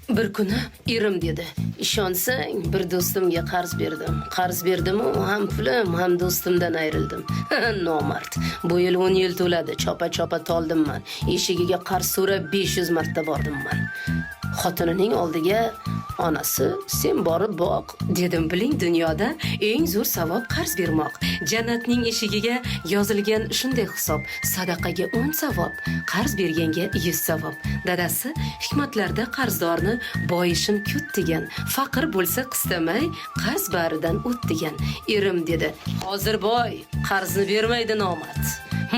Bir kuni erim dedi: "Ishonsang, bir do'stimga qarz berdim. Qarz berdim-u, ham pulim, ham do'stimdan ayrildim." Nomard. Bu yil 10 yil to'ladi. Chopa-chopa toldim man. Eshigiga qarz so'rab 500 marta bordim man. Xotinining oldiga onasi sen borib boq dedim. Biling, dunyoda eng zo'r savob qarz bermoq. Jannatning eshigiga yozilgan shunday hisob: sadaqaga 10 savob, qarz berganga 100 savob. Dadasi hikmatlarda qarzdorni boyishin kut degan, faqir bo'lsa qistamay, qarz baridan o't degan. Erim dedi: "Hozir boy, qarzni bermaydi nomard."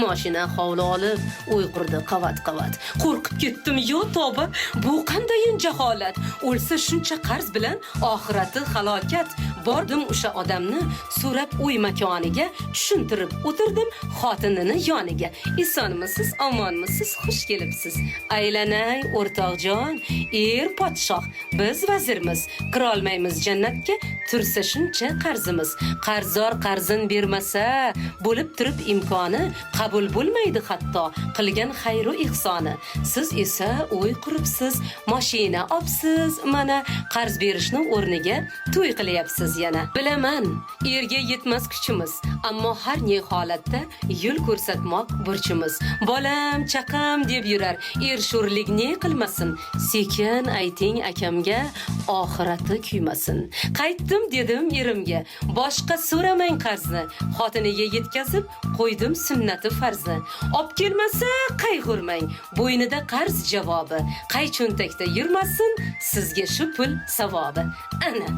Moshina, hovli olib, uy qurdi qavat-qavat. Qo'rqib ketdim, yo tavba, bu qandayin jaholat? O'lsa shuncha qarz bilan oxirati halokat. Bordim o'sha odamni so'rab uy makoniga, tushuntirib o'tirdim xotinini yoniga. Esonmisiz, omonmisiz, xush kelibsiz. Aylanay, o'rtoqjon, er podshoh, biz vazirmiz. Kirolmaymiz jannatga, tursa shuncha qarzimiz. Qarzdor qarzin bermasa, bo'lib turib imkoni, qabul bo'lmaydi hatto qilgan xayru ihsoni. Siz esa uy quribsiz, mashina opsiz, mana qarz berishni o'rniga to'y qilyapsiz yana. Bilaman, erga yetmas kuchimiz, ammo har ne holatda yo'l ko'rsatmoq burchimiz. Bolam, chaqam deb yurar, er sho'rlik ne qilmasin, sekin ayting akamga, oxirati kuymasin. Qaytdim dedim erimga, boshqa so'ramang qarzni. Xotiniga yetkazib qo'ydim sunnati farzni. Olib kelmasa qayg'urmang, bo'ynida qarz javobi. Qay cho'ntakda yurmasin, sizga shu pul savobi. Ana.